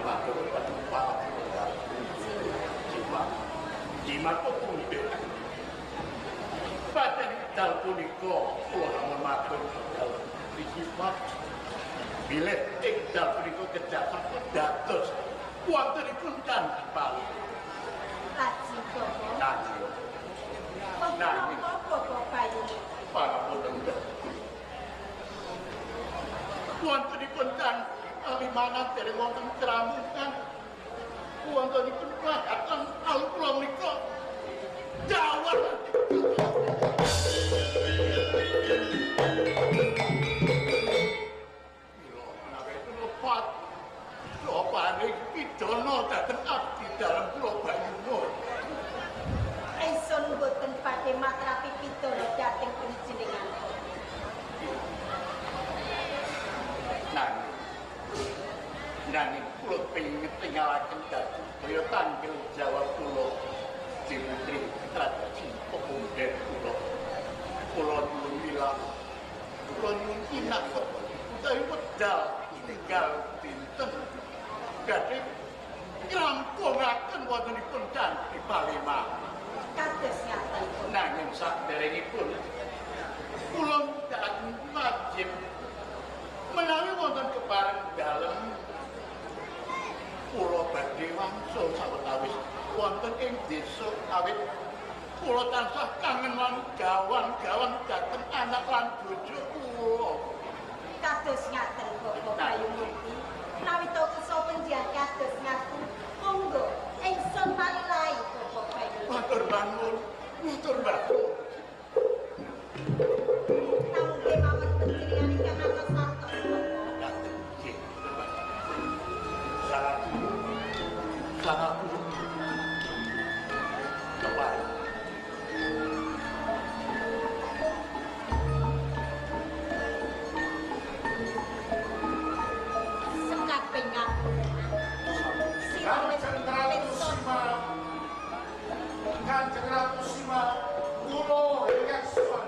matur petumpal jimat jimat pepundhut paten dal punika kula namung matur dalem jimat bilih ing dal punika kedah sampun dados wontenipun candhi Palu. Kaji Bapak. Nanging napa Bapak Bayuni? Pangapunten. Wontenipun candhi Palimanan dereng wonten ceramukan. Wontenipun padatan alu kula menika dawah. Mila menawi lepat sopane pidana dhateng abdi dalem kula Bayuna. Ingsun mboten badhe matrapi pidana dhateng panjenengan. Nanging kula pengin ngetingalaken dhateng kaya tanggung jawab kula Putri tradisi pepundhen kula. Kula nyuwun wilang, kula nyuwun kinak utawi wedal tinggal dinten badhe ngrampungaken wontenipun candhi Palimanan. Kados ngaten. Nanging saderengipun kula nindakaken wajib menawi wonten kepareng dalem kula badhe wangsul sawetawis wonten ing desa awit kula tansah kangen lan gawan-gawan dhateng anak lan bojo kula. Kados ngaten Bapak Bayumukti, menawi to kersa penjian kados ngaten, monggo ingsun palilahi Bapak Bayumukti. Matur nuwun, matur nuwun. Namung kemawon panjenengan ingkang atos-atos Bapak. Nggih, sangat kepareng. Kanjeng Ratu Sima, Kanjeng Ratu Sima, kula ingkang suwan.